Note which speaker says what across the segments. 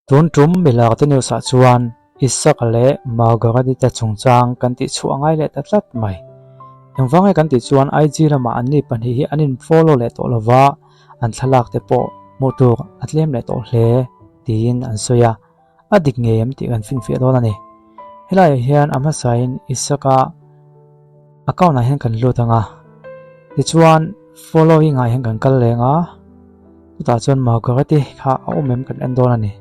Speaker 1: Tun tum milak te news ah chuan Isaka leh Margareti te chungchang kan tih chhuah ngai leh ta tlat mai. Engvang nge kan tih chuan IG lamah anni pahnih hi an in follow leh tawh lova, an thlalak te pawh hmuh tur a tlem leh tawh hle tiin an sawi a, a dik ngei em tih kan finfiah dawn a ni. Helaiah hian a hmasain Isaka account ah hian kan lut ang a, tichuan following ah hian kan kal leng a, chutah chuan Margareti kha a awm em kan en dawn a ni.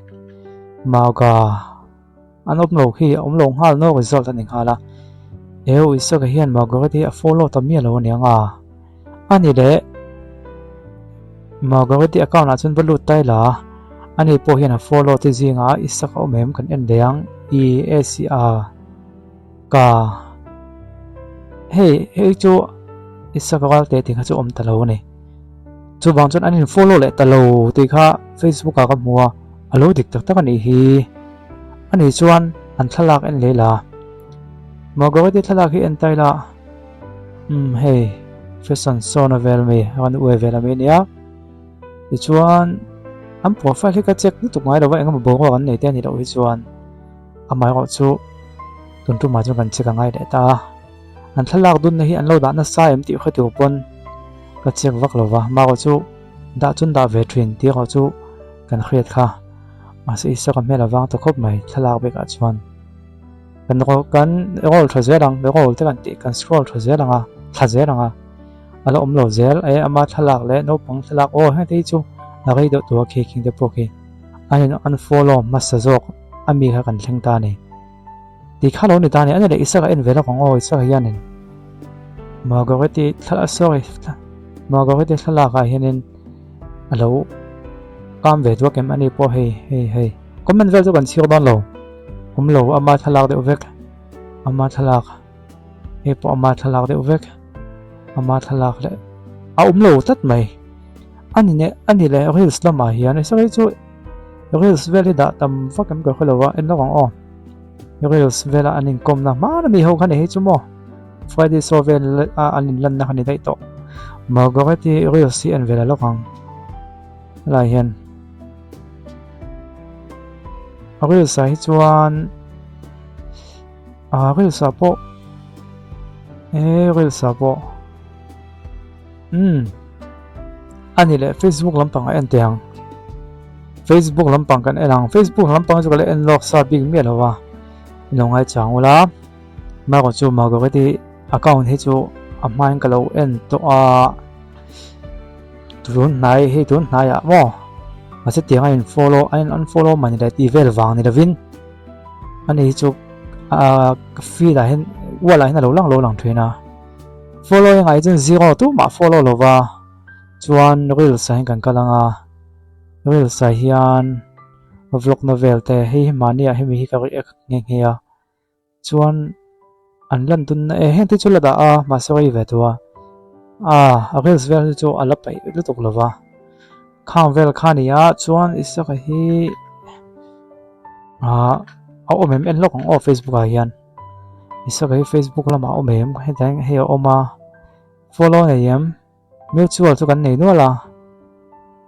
Speaker 1: Marga an awm lo khi a awm lo nghal no result a ni nghal a, eu Isaka hian Margareti a follow ta miah lo a niang a. A ni leh Margareti account ah chuan va lut ta ila ani pawh hian a follow te zingah Isaka awm em kan en leh ang E A C A ka hei hei chu Isaka Ralte tih kha chu awm ta lo a ni chuvang chuan an in follow leh ta lo tih kha Facebook ah ka hmu a a lo dik tak tak a nih hi ani chuan an thlalak en leh la Margareti thlalak hi en ta ila. Umm hei fashion show na vel ami a kan uai vel ami ania tichuan an profile hi ka check lutuk ngai lova engemaw boruak an nei te anih loh hi chuan amaherawh chu tun tumah chuan kan check a ngai leh ta a an thlalak dunna hi an lo dah nasa em tih hre tur pawn ka check vak lova amaherawh chu dah chun dah ve thin tih erawh chu kan hriat kha mahse Isaka hmel avang ta khawp mai thlalak bikah chuan. Kan roll kan roll tha zel ang roll te kan tih kan scroll tha zel ang a thla zel ang a a la awm lo zel e ama thlalak leh naupang thlalak aw heng te hi chu a rei deuh tur a khi khing te pawh khi a in unfollow hmasa zawk a mi kha kan thleng ta a ni tih kha lo ni ta a ni a ni leh Isaka en ve lawk ang aw Isaka hianin Margareti thlalak sorry Margareti thlalak ah hianin a lo kam ve duak em a ni pawh hei hei hei comment vel chu kan chhiar dawn lo. Awm lo ama thlalak deuh vek ama thlalak hei pawh ama thlalak deuh vek ama thlalak leh a awm lo tlat mai a ni leh a ni leh reels lamah hian sorry chu reels vel hi dah tam vak em ka hre lo a en lawk ang aw reels vela an inkawmna hman ami ho kha ni hei chu maw friday show vel a an inlanna kha ni daih tawh Margaret hi reels hi en ve la lawk ang. Helai hian a reels ah hi chuan a reels ah pawh e reels ah pawh umm a ni leh facebook lampang a en teh ang facebook lampang kan en ang facebook lampang chu ka la en lawk sa bik miah lo a ilo ngai chang ula marawh chu Margareti account hi chu a hmain ka lo en tawh a. Tun hnai hei tun hnaiah maw mahse tiang a in follow a in unfollow mah ni leh tih vel vang ni lovin ani hi chu ahh ka feed ah hian wall ah hian a lo lang lo lang thin a follow engah hi chuan zero tumah follow lova chuan reels ah hian kan kal ang a reels ah hian vlog na vel te hei hi mahni ah hemi hi ka react nghe nghe a. Chuan an lan dun na e heng te chu la dah a mahse rei ve tawh a ah a reels vel hi chu a la paih lutuk lo va khang vel kha a ni a chuan Isaka hi ah a awm em en lawk ang aw facebook ah hian Isaka hi facebook lamah a awm em hetiang hei a awm a follow a nei em. Mutual chu kan nei nual a,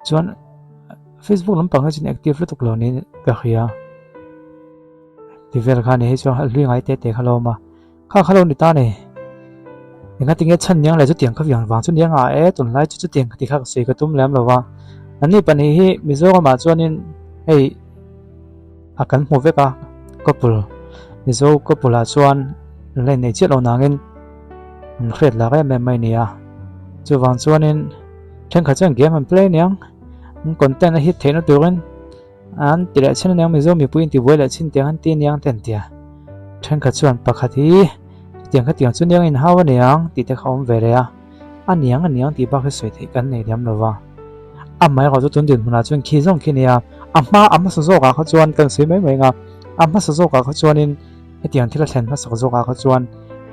Speaker 1: chuan Facebook lampang hi chuan active lutuk lo niin ka hria. Ti vel kha ni hei chuan a hlui ngai te te kha lo awm a, kha kha lo ni ta ni. Enga tinge chhan niang leh chutiang kha viang vang chu niang a e tunlai chu chutiang ti kha ka sawi ka tum lem lo va. Anni pahnih hi Mizoramah chuanin hei a kan hmu vek a couple Mizo couple ah chuan an la innei chiah lo nangin an hriat lak em em mai nia chuvang chuanin thenkhat chuan game an play aniang an content a hit theihna turin an ti leh chin aniang mizo mipui in tibuai leh chin tiang an ti aniang te an tia thenkhat chuan pakhat hi chutiang khatiang chu niang inhau aniang tih te kha awm ve leh a aniang aniang tih bak hi sawi theih kan nei lem lova amaherawhchu chu tun dinhmunah chuan khi zawng khi nia a hma a hmasa zawkah kha chuan kan sawi mai mai ang a a hmasa zawkah kha chuanin Hetiang thil a thlen hmasak zawkah kha chuan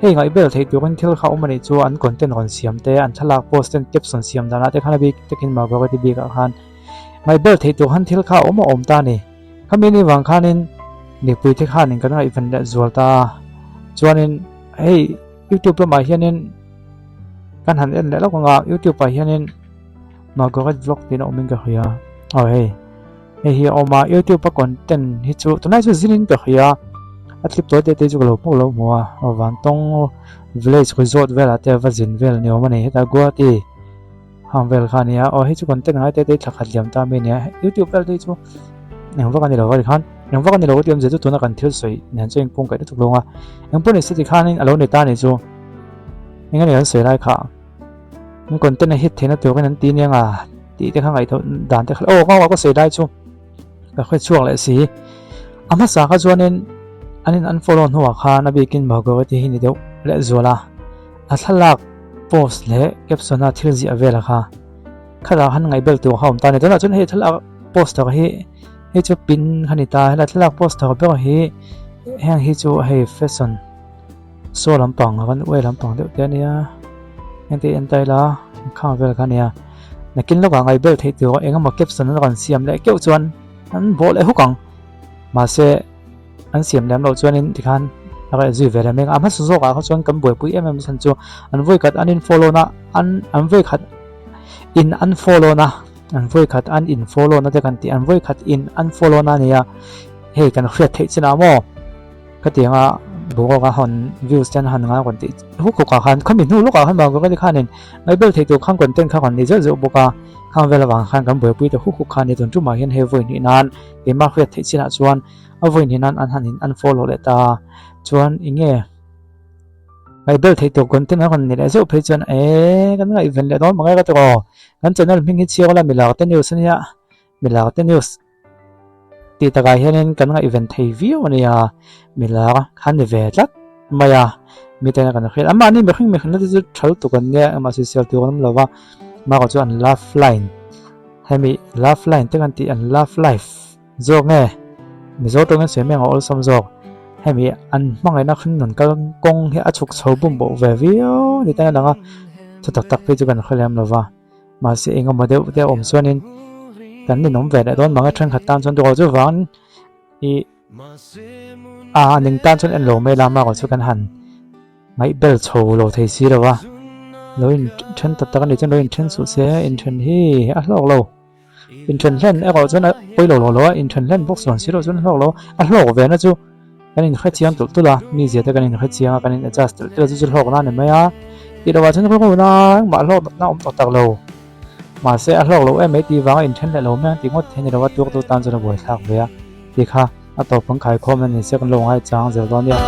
Speaker 1: hei ngaihbel theih turin thil kha awm a nih chu an content rawn siam te, an thlalak post ten caption siam danah te khan a bik takin Margareti bikah khan ngaihbel theih tur han thil kha awm a awm ta a ni. Khami ni vang khanin mipui te khanin kan ngaihven leh zual ta a, chuanin hei YouTube lamah hianin kan han en leh lawk ang a, YouTube ah hianin Margaret vlog tiin a awmin ka hria, aw hei. Hei hi a awm a, youtube a content hi chu tunlai chu zin in ka hria a clip tawi te te chu ka lo hmuh lo hmu a aw vantawng village resort velah te va zin vel ni awm a ni hetah guwahati hang vel kha a ni a aw hei chu content ngai te te thla khat liam ta mai a ni a youtube vel te hi chu eng vak a ni lo va tikhan eng vak a ni lo tih awmzia chu tuna kan thil sawi nen chuan inkung kaih lutuk lo ang a engpawh ni se tikhanin a lo ni ta a ni chu eng a ni kan sawi lai kha. An content a hit theihna turin an ti aniang a tih te kha ngaihtuah dan te kha aw ka ka sawi lai chu ka hre chhuak leh si a hmasa kha chuanin an in unfollow hnuah khan a bikin Bhagavati hi ni deuh leh zual a a thlalak post leh caption a thil ziah vel kha khatah khan ngaihbel tur kha awm ta a ni tunah chuan hei thlalak post tak hi hei chu pin kha ni ta helai thlalak post tak ber hi heng hi chu hei fashion. Saw lampang a kan uai lampang deuh te ania engti en ta ila khang vel kha ania nakin lawkah ngaih bel theih tur eng emaw caption an rawn siam leh keuh chuan an bawh leh huk ang mahse an siam lem loh chuanin tikhan a reh zui ve leh mek a a hmasa zawkah kha chuan kan buaipui em em chhan chu an vawi khat an in follow na an an vawi khat in an follow na an vawi khat an in follow na te kan tih an vawi khat in an follow na ania hei kan hriat theih chinah maw. Khatianga boruak a hawn views te an han ngai rawn tih huk huk ah khan khami hnu lawkah khan Margaret-i khanin ngaihbel theih tur khan content kha rawn nei zeuh zeuh bawk a, khang vel avang khan kan buaipui ta huk huk kha a ni. Tun tumah hian hei vawi hnih nan keimah hriat theih chinah chuan a vawi hnih nan an han in unfollow leh ta a, chuan eng nge ngaihbel theih tur content a rawn nei leh zeuh phei chuan eee kan ngaihven leh dawn mang e ka ti aw, kan channel hming hi chhiar ila Milarte News a nia, Milarte News. Tih takah hianin kan ngaihven thei viau a nia, milar kha ni ve tlat mai a, miten a kan hriat a, mahni mihring mihring na te chu tha lutuk an nia engmah sawisel tur an awm lo va, marawh chu an love line hemi love line te kan tih an love life zawk nge Mizo tawngin sawi mai ang a awlsam zawk, hemi an hmangaihna khan rawn kal kawng hi a chhuk chho bum bawh ve viau ni ten a lang a, thu tak tak phei chu kan hre lem lo va. Mahse eng emaw deuh te a awm chuanin kan ninawm ve leh dawn mang e thenkhat tan chuan duhawh chu vang ih a ning tan chuan en lo mai la marawh chu kan han ngaih bel chho lo thei si lo a lo in then tak tak a nih chuan lo in then suh se in then hi a hlawk lo in then hlen erawh chuan a pawi lo lo lo a in then hlen bawk chuan si loh chuan a hlawk lo a hlawk ve na chu. Kan inhre chiang tulh tulh a, mi zia te kan inhre chiang a, kan in adjust tulh tulh a, chu chu hlawkna a ni mai a. Tih lovah chuan hlawkna engmah hlawkna a awm tak tak lo. Mahse a hlawk lo em mai tih vanga inthen leh lo mai ang tih ngawt thei ni lo a, tuartu tan chuan a buaithlak ve a tih kha a tawp kan khaikhawm a ni se kan lo ngaichang zel dawn nia.